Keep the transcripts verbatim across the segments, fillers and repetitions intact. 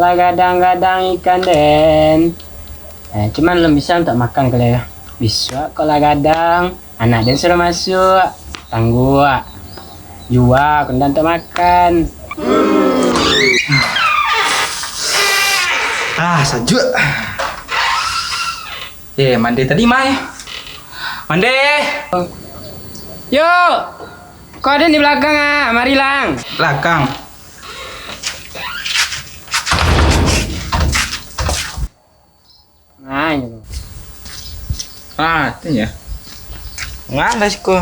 Gadang-gadang ikan den. Eh, cuman alun bisa untuak makan kali yo. Bisuak kok lah gadang, anak den suruah masuak. Tangguak. Jua, kok ndak untuak makan. Ah, sajuak. Eh, Mande tadi mai. Mande. Yo. Kok aden di balakang ah, mari lang. Balakang. Nah, itu. Ah, itu ya. Ngah lah siko.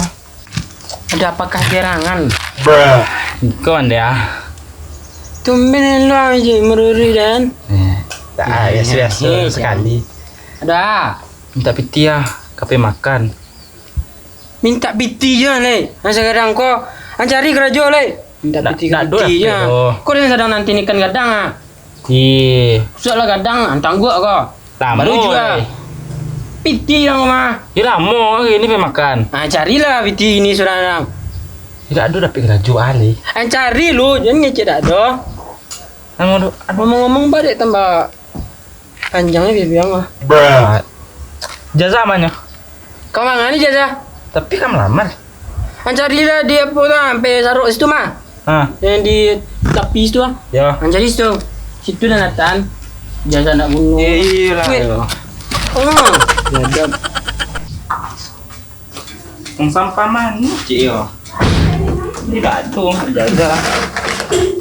Ada apakah gerangan? Bruh. Kau ande ah. Tumben lu aja meruri dan. Eh, tak, ah, biasa-biasa sekali. Ada. Minta piti ah, kape makan. Mintak piti jo, Lek. Nan sagadang ko, an cari karajo, Lek. Mintak piti-piti jo. Ko den sadang nanti ikan gadang, ah. Ih. Suak lah gadang, an tangguak ko. Lamo, Lek. Baru jua. Piti lah ko mah. Yo lamo hari ni pai makan. Ah, carilah piti ini surang. Indak ado dapek karajo, Lek. An cari lu, jan ngecek dak ado. Ngomong-ngomong, badek tambah Panjangnya biang lah. Bruh. Jaza manyo? Kau mangani jaza? Tapi kan melamar. An carilah di apo tu, sampai sarok situ mah. Ha. Yang di tapi situ ah. Ya. An cari situ. Situ dah natan. Jaza nak bunuh. Eh, iyalah. Weh. Ya. Oh. Jaza. Tong sampah mano, cik yo? Ni dak ado, jaza.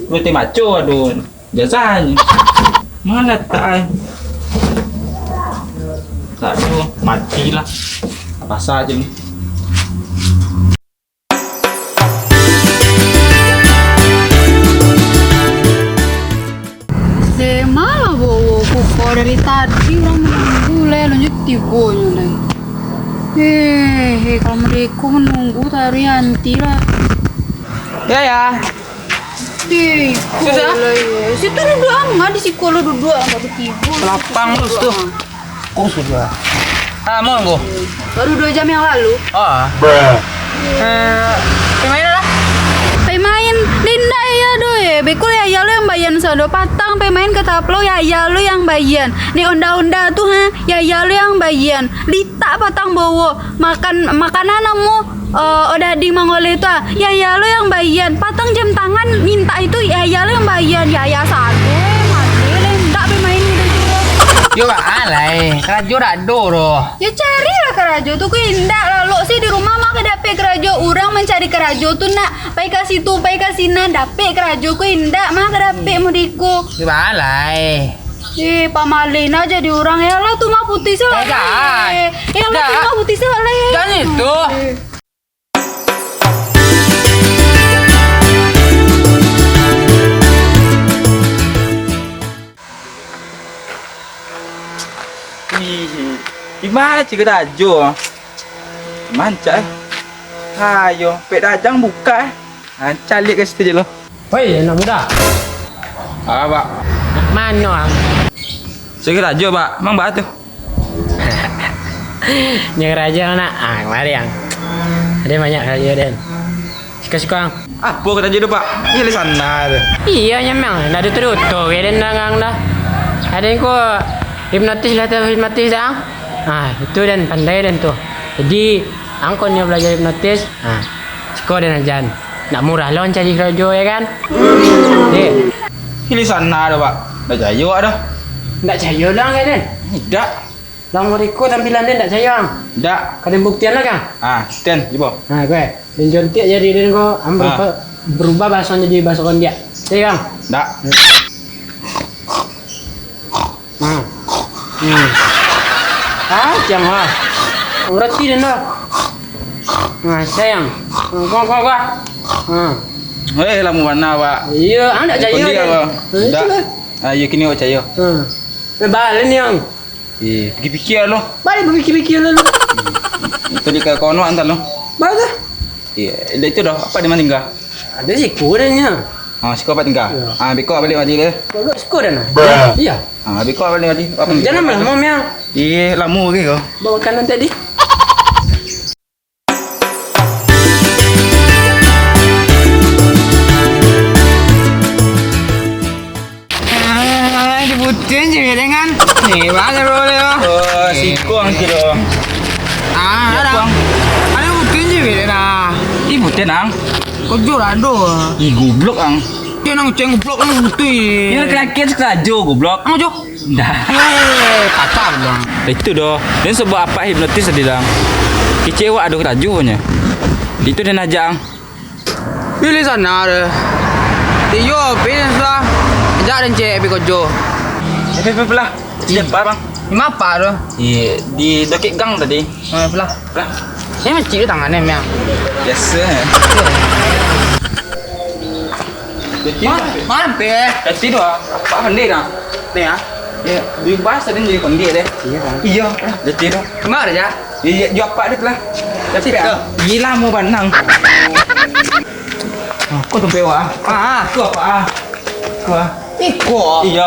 Roti maco ado, jaza ni. Mana tak ai? Tak ado, matilah. Pasal aja ni. Deh, malah bowo kuko dari tadi urang manunggu lai, alun juo tibonyo lai. Eh, eh, kalau mereka menunggu, taruih anti lah. Ya, ya. Deh, susah? Situ duduak angah, di siko lo duduak, angah tibo. Lapang lo situ. Kong sudah. Ah, mau, Ngku? Baru dua jam yang lalu. Ah. Bruh. Eh, pai main lah. Pai main. Deh, indak, Yaya, doh, eh. Beko Yaya lo yang bayan sado. Patang pai main ka Taplo, Yaya lo yang bayan. Nek onda-onda tu, ha, Yaya lo yang bayan. Litak patang bowo. Makan, makanan namo, eh, Odading mangoleh tu, ah. Yaya lo yang bayan. Patang jam tangan mintak itu, Yaya lo yang bayan. Yaya sado, eh, mati lah, indak pai main gitu. Yo, baa lai, karajo dak ado doh. Yo, carilah karajo tu, ko indak lalok se di rumah mah ka dapek karajo. Urang mancari karajo tu nak pai ka situ, pai ka sinan, dapek karajo, ko indak mah ka dapek mudiko. Yo, baa lai. Eh, pamaleh nah jadi urang. Eh, alah tu mah putih se lah. Eh, dah. Eh, alah tu mah putih se lah. Jan itu. Eh. Ih, di ma cik karajo? Mancak, eh. Ayo, pek dajang buka, eh. Ha, caliak ka situ je lo. Oi, anak muda. Ah, Pak. Nak mano, ang? Cik karajo, Pak. Mang baa tu? Nyo karajo, nak. Ah, kamari, ang. Ado banyak karajo, den. Siko-siko, ang. Apo karajo tu, Pak? Iyo, di sana tu. Iyo, nyo memang. Ndak ado tutuik-tutuik, den, ang, dah. Aden ko hipnotis lah, tahu hipnotis dah, ang? Ah, itu den pandai den tu. Jadi, ang ko nio balajar hipnotis, ah, siko den ajan. Ndak murah lo mancari karajo, yo kan? Deh. Di sana tu, Pak. Ndak cayo, Pak, dah. Ndak cayo lo, ang, den? Indak. Lang mariko tampilan den ndak cayo, ang. Indak. Ka den buktian lah, kang. Ah, den, cubo. Ha, kue. Den jontiak jari den ko, ang, ah, berubah, berubah bahaso jadi bahaso kondiak. Cayo, kang. Indak. Hmm. Hmm. Ah, ciang, ah. Berarti den dah. Nah, sayang. Kau, kau, kau. Ha. Eh, lamo bana, Pak. Iyo, ang ndak cayo. Kondiak, Pak. Indak. Ah, iyo, kini awak cayo. Ha. Eh, balen ni, ang. Eh, pikir-pikir lo. Balik pikir-pikir lo. Itu di kawan awak antar lo. Baa tu? Iyo, itu doh, apak di ma tingga? Ado siko den nyo. Ah, siko apak tingga. Iyo. Ah, beko balik mati deh. Kok siko den, ah? Bruh. Iyo. Ah, beko balik mati. Apak tingga. Jan lamo-lamo, miang. Iyo, lamo lagi ko. Bao makanan tadi. Eh, banyak bro, ya. Oh, siko ang kiro. Ah, ada. Ada bukti je, beda dah. Ih, bukti, Nang. Kau jujur, aduh. Ih, goblok, ang. Dia nang ceng goblok, nang bukti. Dia kena kes kerajo, goblok. Ang jo. Dah. Eh, kacau, Bang. Itu doh. Dia sebab apa hipnotis tadi, Dang. Kecewa, aduh, kerajo punya. Itu dia najak, ang. Pilih sana deh. Iyo, pilih sudah. Ajak den cek pi kojo. Tapi, tapi lah. Siapa, Bang? Di mapa tu? Di, di dokek gang tadi. Oh, lah. Lah. Ini macik tu tangannya, Miang. Biasa. Jadi, Ma-, mampir. Jadi tu ah. Apa benda dah? Ni ah. Ya, di bahas tadi jadi kondik deh. Iya, Bang. Iya, jadi tu. Kemana aja? Iya, jawab apa dia lah. Tapi situ. Ah, gila mau banang. Ah, kau tu pewa. Ah, tu apa ah? Kau ah. Iko. Iya.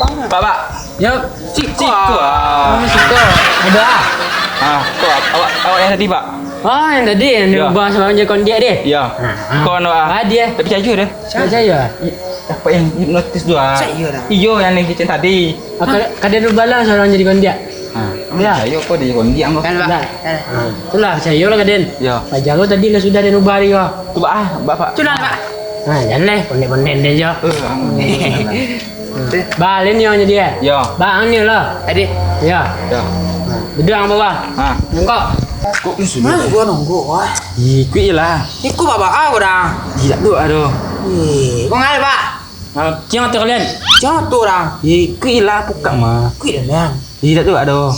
Apa? Pak, Pak. Ya, siko. Siko, ah. Oh, siko. Ada ah. Ah, kau awak, awak yang tadi, Pak. Ah, yang tadi yang diubah sama je kondiak dia. Ya. Ah, ah. Kau anu ah. Ah, dia. Tapi percaya deh. Percaya. Apa yang hipnotis tu ah? Percaya dah. Iyo, yang ni kecil tadi. Ah, ka-, kada ada bala seorang jadi kondiak. Ha, ya. Percaya kau dia kondiak kau. Kan, Pak? Dah. Kan. Ha, itulah, percaya lah ka den. Ya. Paja kau tadi lah sudah den ubah hari kau. Tu, Pak, ah, Bapak. Itulah, Pak. Ha, jangan leh, kondiak-kondiak den je. Eh, ang. Balen yang jadi, eh? Ya. Bang, ni lah. Tadi. Ya. Ya. Ha, duduk ang bawah. Ha. Nengkok. Kok ni sudah? Mana gua nunggu, wah? Ikuik je lah. Ikut bapak ah, orang. Tidak tu, aduh. Eh, kau ngalih, Pak? Ah, ciang atau kalian? Ciang tu orang. Ye, kuik lah, pukak mah. Kuik dah, Nang. Ye, tak tu, aduh.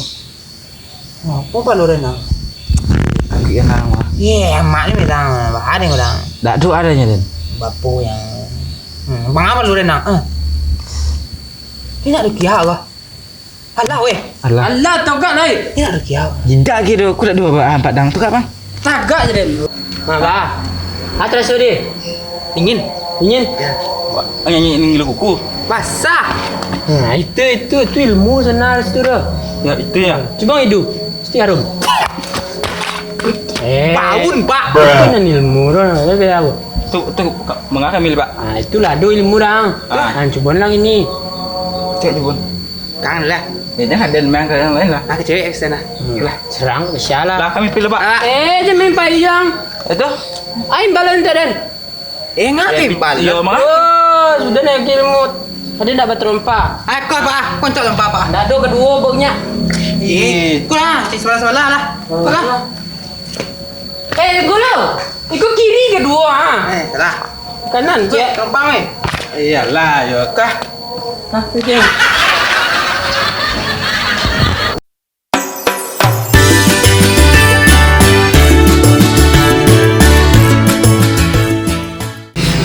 Oh, apa balu dah, Nang? Kuik dah, Nang, mah. Ye, amak ni bilang, bahari orang. Tak tu adanya, Den. Bapu yang, hmm, bang apa lu, Nang? Eh. Ini nak rukiah apa? Alah, weh. Alah. Alah, tagak lai. Ini nak rukiah. Tidak gitu, aku tak dua, ah, Pak Dang. Tagak, Bang. Tagak je, Den. Nah, bah. Ah, terasa dia. Dingin. Dingin? Ya. Wah, nyanyi ini ngilu kuku. Basah. Nah, itu, itu, itu ilmu sana situ dah. Ya, itu ya. Cuba hidup. Mesti harum. Eh. Paun, Pak. Itu nan ilmu dah. Tapi apa? Tu, tu, ka-, mangaka milih, Pak? Ah, itulah, ada ilmu dah. Ah. Ah, cuba lang ini. Cek, cuba. Kangen lah. Ya, jangan, dan main ke yang lain lah. Ah, ke cewek ke sana. Hmm. Lah. Serang, sial lah. Lah, kami pilih, Pak. Ah. Eh, jangan main payung. Itu? Ain balan tu, Den. Eh, ngapain iya, balan? Iya, Mak. Oh, sudah naik ilmu. Tadi ndak baterompa. Ah, kau, Pak. Kau cak lompa, Pak. Ndak ada kedua, boknya. Eh, kurang. Eh, sebelah-sebelah lah. Oh. Kurang. Eh, gulu. Ikut kiri kedua, ah. Eh, salah. Kanan, cek. Gampang, eh. Iyalah, yo kah. Hah, oke.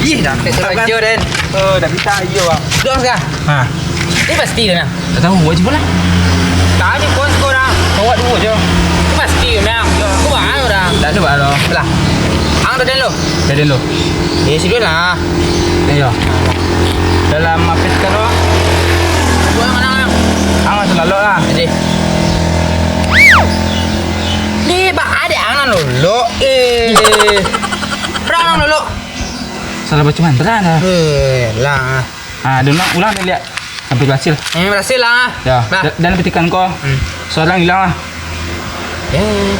Ih, dah. Tak sengaja, Den. Oh, dah minta ayo, Bang. Dos kah? Ha. Ini pasti ke, Nang? Tak tahu, buat cuba lah. Tadi pun seorang. Bawa dua je. Ini pasti ke, Nang? Ya. Aku bang orang. Tak ada, Bang, lo. Belah. Ang dah, Den, lo. Dah, Den, lo. Eh, sudah lah. Eh, ya. Dalam apa sekarang? Dua mana, Nang? Ang selalu lah. Jadi. Ni, Pak, ada ang nan lolok. Eh. Berang ang lolok. Salah baca mantra dah. Eh, lah. Ah, dulu ulang ni lihat. Sampai berhasil. Eh, berhasil lah. Ya, nah. Da-, dan petikan kau. Hmm. Seorang hilang lah. Eh.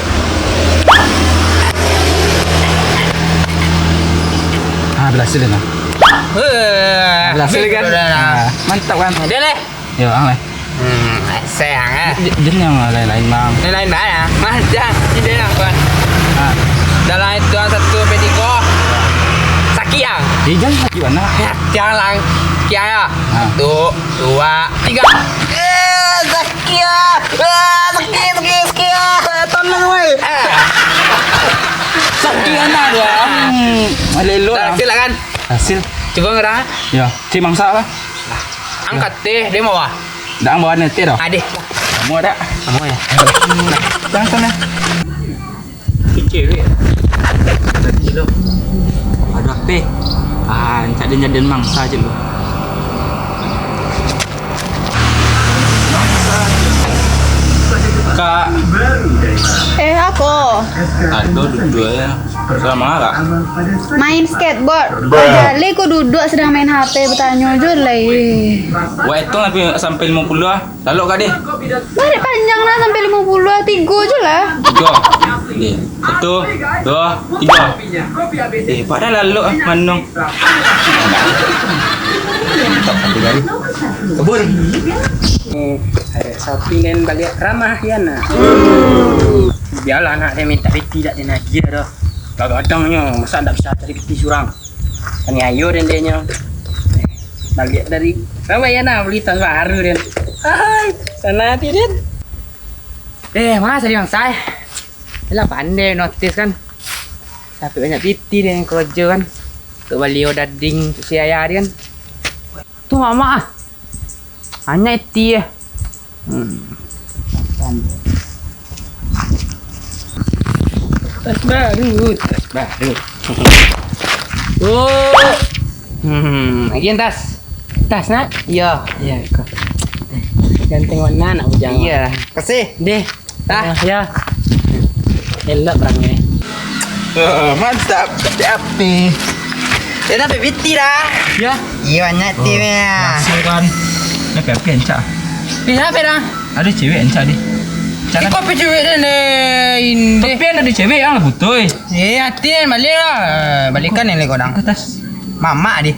Ah, berhasil dah. Eh, berhasil kan? Dah, dah. Ah, mantap kan? Dah leh. Yo, ang leh. Hmm, sayang, eh. J-, j-, jangan yang lain-lain, Bang. Lain-lain, Bang, ya. Mas, jangan. Ini dia yang kuat. Ah. Dalam hitungan satu sampai tiga. Sakit, ah. Eh, jangan sakit, mana? Ya, jangan, lang. Sakit, ya. Ah. Satu, dua, tiga. Eh, sakit, ah. Ah, sakit, sakit, sakit, ah. Tolong, woi. Ah. Sakit, anak, dua. Hmm, elok-elok, Bang. Hasil lah, kan? Hasil. Cuba ngerang, ah. Ya, cik mangsa lah. Angkat teh, dia mau ah. Dah bawa nanti dah. Adeh. Kamu ada? Kamu ya. Jangan sana. Kecil weh. Tadi lo. Ada apa? Ah, encak dia jadi mangsa je lo. Kak. Eh, aku. Ada duduk ya. Sudah marah kak? Main skateboard. Jaleh ko duduak sadang main H P, batanyo jo lai. Wah, itu lah sampai lima puluh ah. Lalok kak deh. Barek panjang lah sampai lima puluh ah, tigo jo lah. Tigo. Deh. Satu, dua, tigo. Eh, padahal lalok ah, manong. Kebun. Hmm, sapi nan baliak ramah, Yana. Bialah anak dia minta piti, dak dinagiah doh. Gadang-gadangnyo, masa ndak bisa cari piti surang. Taniayo den, dek nyo. Baliak dari, ramai Yana bali tas baru den. Hai, sana hati den. Eh, masa di bangsa eh. Lah pandai notis kan. Tapi banyak piti den karajo kan. Untuk bali odading untuk si ayah dia kan. Tu mamak ah. Banyak iti eh. Hmm. Tas baru, tas baru. Oh. Hmm, lagi yang tas. Tas nak? Iya. Iya, iko. Ganteng bana nak bujang. Iya. Kasih. Deh. Tah. Ah, ya. Elok barang ni. Eh, mantap. Tapi api. Ya, tapi piti dah. Ya. Iya, banyak timnya. Langsung kan. Tapi api encak. Iya, apa dah? Ada cewek encak deh. Iko api cewek deh, ne, ini. Tapi ada cewek yang lah putih. Eh, hati balik lah. Balikan ni lagi kodang. Atas. Mamak deh.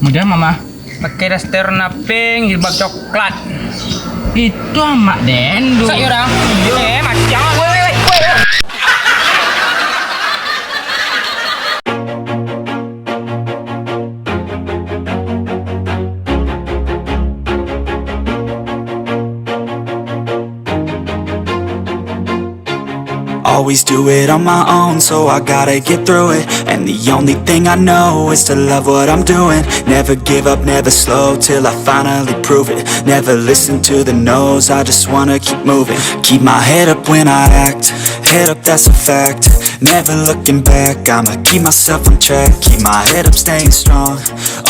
Mudah mama. Pakai daster napeng, jilbab coklat. Itu amak den tu. Sayo dah. Eh, macam. Woi, woi, woi, woi. Always do it on my own, so I gotta get through it. And the only thing I know is to love what I'm doing. Never give up, never slow till I finally prove it. Never listen to the no's, I just wanna keep moving. Keep my head up when I act, head up, that's a fact. Never looking back, I'ma keep myself on track. Keep my head up, staying strong,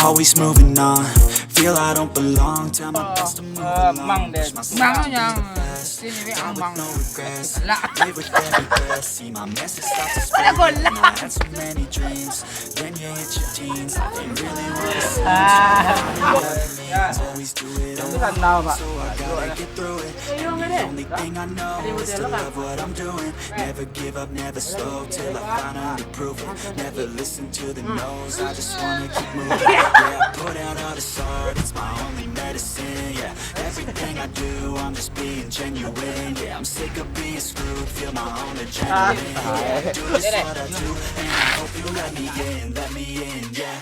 always moving on. Feel I don't belong, tell my past to move along. Push myself to be the best. Done with no regrets. Live with every breath. See my message start to spread. I had so many dreams. Then you hit your teens. Nothing really worth the seeds. Always do it on my own, so I gotta get through it. And the only thing I know is to love what I'm doing. Never give up, never slow till I finally prove it. Never listen to the no's, I just wanna keep moving. Yeah, I put out all this art, it's my only medicine. Yeah, everything I do, I'm just being genuine. Yeah, I'm sick of being screwed, feel my own adrenaline. Yeah, I do this what I do, and I hope you let me in, let me in, yeah.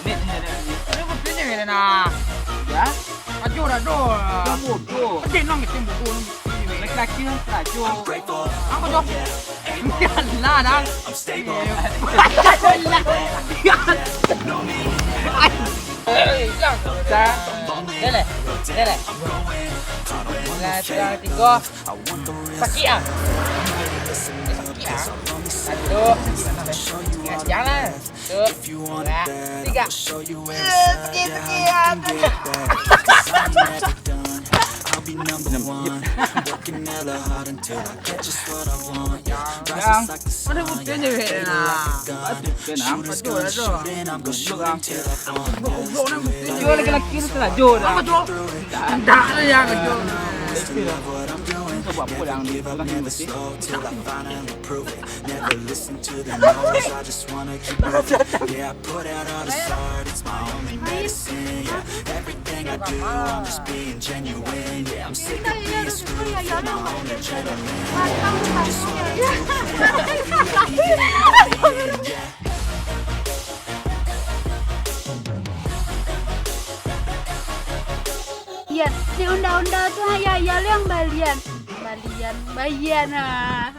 Ini, ini, ini. Ini buktinya, Milena. Ya? Ajo dah, doh. Yang bodoh. Oke, nang itu yang bodoh, nang. Laki-laki nang kerajo. Apa, Jo? Yalah, dah. Yalah. Dah. Dah, dah. Dah, dah. Dah, dah. Tiga. Sakik ah. Sakik ah. Satu. Jangan. Satu. Dua. Tiga. Sakik, sakik ah. Yang. Mana buktinya, Wena? Kenapa tu, dah tu? Goblok, goblok, dah buktinya. Jual laki-laki tu salah, Jo, dah. Apa, Jo? Tak ada yang, Jo. Kau buat apa yang laki-laki mesti? Never listen to the no's, I just wanna keep moving. Yeah, I put out all this art, it's my only medicine. Yeah, everything I do, I'm just being genuine. Yeah, I'm sick of being screwed, feel my own adrenaline. Just wanna do what I do, and let me in, yeah. Iya, si Honda-Honda tu, ya, ya, yang balian. Balian, balian, ah.